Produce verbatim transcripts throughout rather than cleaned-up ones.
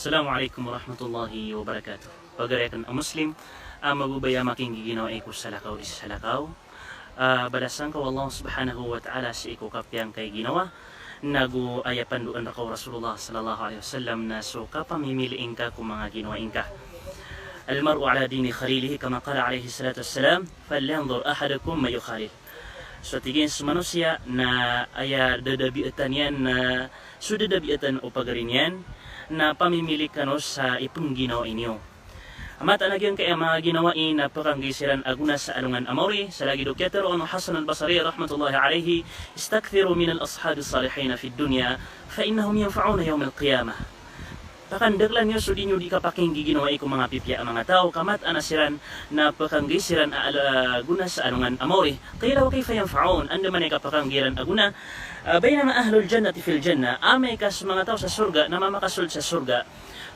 Assalamu alaikum warahmatullahi wabarakatuh. Pagari akn a Muslim a mababaya a makinggiginawai ko salakaw di salakaw. Ah, balasan ka o Allah subhanahu wa ta'ala sii ko kapiyangkay ginawa, nago aya pandoan rka o Rasulullah sallallahu alaihi wasallam na so kapamimilii ngka ko manga ginawai ngka. Al-mar'u ala dini khalilihi, kama qala alaihi salatu wassalam, "Falyanzur ahadukum man yukhalil." So tig iyan, so manosiya na aya dadabiatan iyan na so dadabiatan o pagari niyan na pamimili kano sa ipngginawai niyo. A mataan a giyangkaya manga ginawai na pkhanggay siran a gona sa alongan a maori, sa lagid o kiyatharo o Hasan al-Basri rahmatullahi alaihi, "Istakthiru min al-ashabi salihin fid dunya, fa innahum yanfa'una yawm al-qiyamah." Pakandakla niyo so di niyo di kapakinggiginawai ko manga pipiya a manga taw, ka mataan a siran na pkhanggay siran a ala-, gona sa alongan a maori. Qila wa kayfa yanfa'un, andamanaya i kapakhanggay iran a gona? Ah, baynama ahlul jannati fil jannah, amay ka so manga taw sa sorga na mamakasold sa sorga.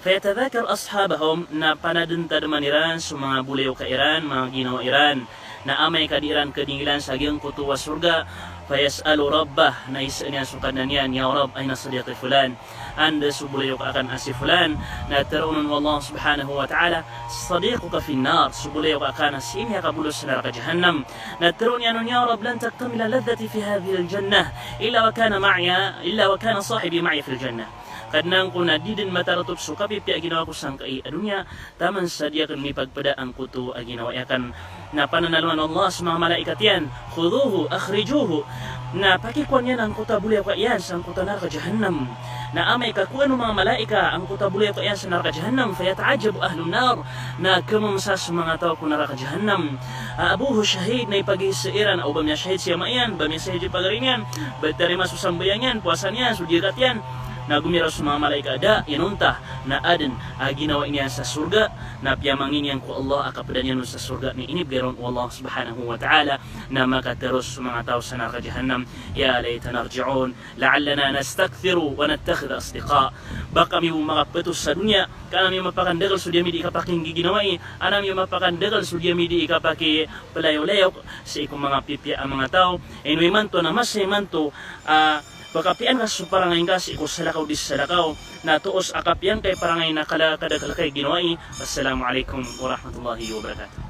Fayatadhakaru ashabahum, na panadntadman iran so manga bolayoka iran, manga ginawa iran. Na amay ka di iran kadingilan sa giyangkoto a sorga, fayas'alu rabbah, na isaan iyan so Kadnan iyan, "Ya Rabb, ayna sadiqi fulan?" Anda so bolayoka akn a si fulan? Na tharoon o Allah subhanahu wa ta'ala, "Sadiquka fin nar," so bolayoka akn a sii niyan kabolos sa naraka jahannam. Na tharoon iyan on, "Ya Rabb, lan taktamila ladhati fi hadhihil jannah illa wa kana ma'iya, illa wa kana sahibi ma'i fil jannah." Kadnan ko, na di dn matarotop so kapipiya a ginawa ko sangkai a doniya, taman sa di akn mipagpda angkoto a ginawai akn. Na pananaloan o Allah so manga malaikat iyan, "Khudhuhu, akhrijuhu." Na pakikowa niyan angkoto a bolayoka iyan sangkoto a naraka jahannam. Na amay ka kowaan o manga malaikat angkoto a bolayoka iyan sa naraka jahannam, fayata'ajjabu ahlun nar. Na kmamsa so manga taw ko naraka jahannam. A, abuhu shahid, na ipagisa iran a o ba miyashahid si ama iyan, ba miyashahid si pagari niyan, ba tarima so sambayang iyan, powasa niyan, so zakat iyan. Na gomiraw so manga malaikat a da, inonta na adn a ginawai niyan sa sorga, na piyamangni niyan ko Allah a kapda niyan on sa sorga na inibgay ron o Allah subhanahu wa ta'ala. Na makatharo so manga taw sa naraka jahannam, "Ya laytana narji'un, la'allana nastakthiru wa nattakhidha asdiqa." Ba kami bo makaptharo sa doniya, ka an ami mapakandakl so di ami di kapakinggiginawai, an ami mapakandakl so di ami di kapakiplayolayo sii ko manga pipiya a manga taw. Ino imanto na masa imanto a pkapiyaan ka so parangay ngka sii ko salakaw di salakaw, na toos a kapiyangkay parangay na kala-, kadakl kay ginawai. Assalamu alaikum warahmatullahi wabarakatuh.